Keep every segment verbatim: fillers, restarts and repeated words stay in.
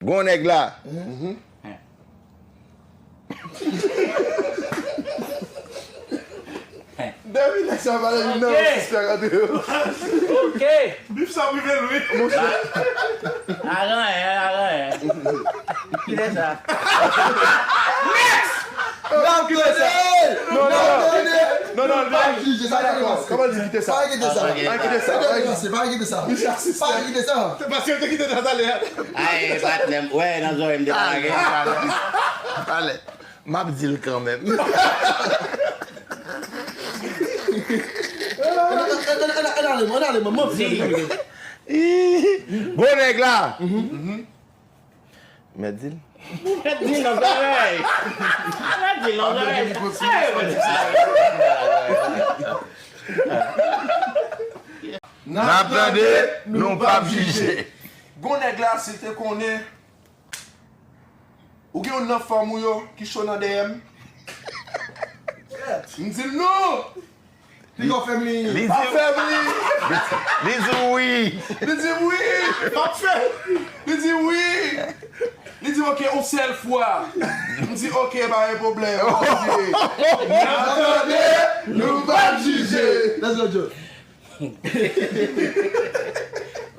Gon nèg la. Depi nèg sa pale vin nan yon sispèk antre yo. Ok. Bif sa prive l wi. Aranyen, aranyen. Kite sa. Next! N ap kite sa. Non, non, non. Non, non, non. Kòman l di kite sa? Pa kite sa. Pa kite sa. Pa kite sa. Pa kite sa. Paske yo te kite sa talè a. Ay, patnè m, wè, nan zòrèy m te lage. Talè. M ap di l kanmenm. Ann ale, man, ann ale, man, m anvi. Gwo nèg la. Mèt di l. Mèt di l nan zòrèy. Mèt di l nan zòrèy. N ap tande, nou p ap jije. Gon nèg la, si l te konnen, ou gen youn nan fanm ou yo ki cho nan dèyè m? M di l non! Li gon fè m li. Li di, pa fè m li. Li di wi. Li di wi. Pa fè. Li di wi. Li di ok, yon sèl fwa. M di ok, pa gen pwoblèm. N ap tande, nou p ap jije. Let's go, Joe.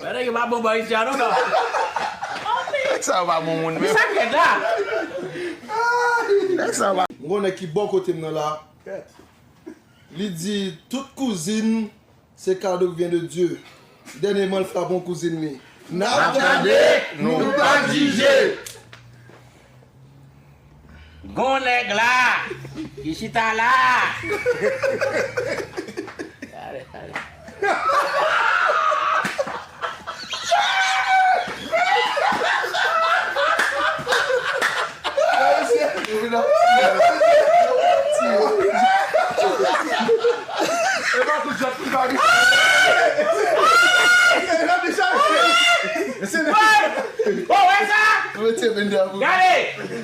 Wè, nèg yo pa bon bò isi a non, non. Nèg sa yo pa bon moun menm. Sa k fèt la? Nèg sa yo pa. M konnen ki bò kote m nan la. Li di tout kouzin se kado ki vyen de Dye. Dènyèman l frape yon kouzin li. N ap tande, nou p ap jije. Gon nèg la ki chita la. Gade, gade. Gade!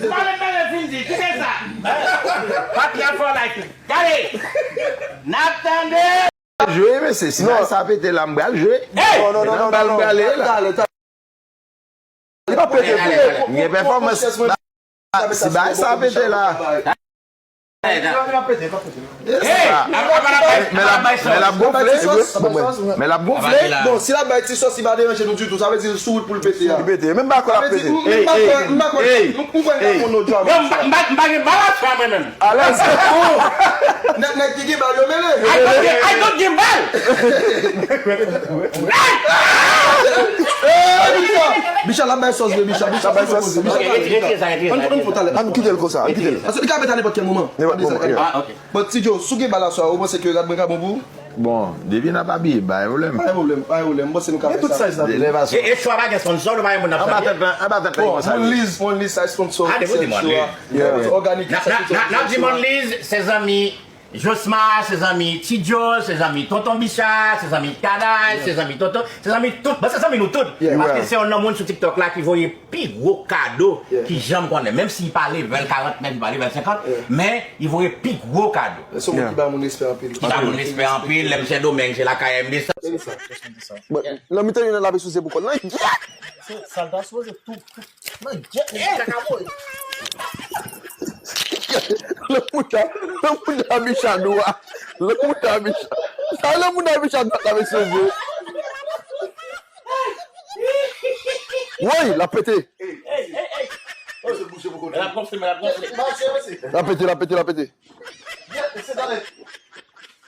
Ou pa menm tande fin di, kite sa. Patnè fò like. Gade! N ap tande! Jwe, mesye, si bagay sa pete la, m pral jwe. Non, non, non, non, non, non. Li pa pete vre. M gen pèfòmans. Si bagay sa pete la. Men l ap gonfle. Men l ap gonfle. Bon, si l ap bay ti sòs, li pa deranje nou ditou. Sa vle di sou wout pou l pete a. Li pete. Menm pa kwè l ap pete. Menm pa kwè, menm pa kwè. M kwè l ap pran lòt djòb. Yo, m pa, m pa, m pa gen bal ap fè mwen menm. Alèz. Nèg, nèg ki gen bal yo mele. I don't get, I don't get bal. Bicha, bicha, l ap bay sòs vre, bicha, bicha, bicha. Ann kite l konsa, ann kite l. Paske li ka pete a nenpòt kèl moman. Nenpòt moman, yeah. But Ti Joe, si w gen bal aswè a, ou panse ke rad mwen ka bon pou ou? Bon, depi n ap abiye, pa gen pwoblèm. Pa gen pwoblèm, pa gen pwoblèm. M panse nou ka fè sa. E, e chwa pa gen sponsor, nou pa gen moun n ap salye. Anba tèt la, anba tèt la, yon salye. Monliz, Monliz, sa sponsor. N ap di Monliz, se zanmi Josma, se zanmi Ti Joe, se zanmi Tonton Bicha, se zanmi Kadaj, se zanmi Tonton, se zanmi tout. Bon, se zanmi nou tout. Paske se yon nan moun sou TikTok la ki voye pi gwo kado ki janm konnen. Menm si li pa level karant, menm si li pa level senkant, men li voye pi gwo kado. Se yon moun ki ba moun respè anpil. Ki ba moun respè anpil, lè m Sendomeng, se lakay m desann. Nan mitan youn nan l ap ekspoze pou kò l. Nan gyèt! Sa l ta sipoze tou, tou, nan gyèt, men kaka boy. Lè mouda, lè mouda Bicha dwa. Lè mouda Bicha. Sa lè mouda Bicha dwa l ap ekspoze. Woy, l ap pete. L ap gonfle, l ap gonfle. L ap pete, l ap pete, l ap pete.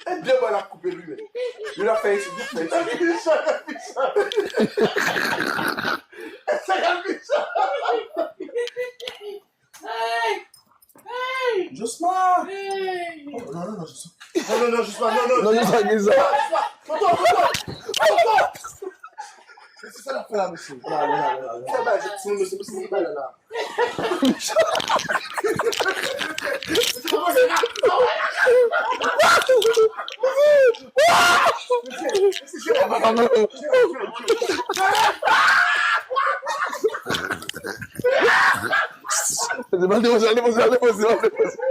E de bò l ap koupe l wi menm. Youn ap fè isi, youn ap fè isi. Sa k ap fè sa? Sa k ap fè sa? Hey! Hey! Jousma! Hey! Oh, non, non, non, Jousma. Non, non, non, Jousma, non, non. Non, Jousma, ki sa? Jousma, tonton, tonton, tonton. Mesye, sa l ap fè la, mesye? Fè bagay, timoun, mesye, mesye, ki bagay la? Depoze, depoze, depoze, depoze.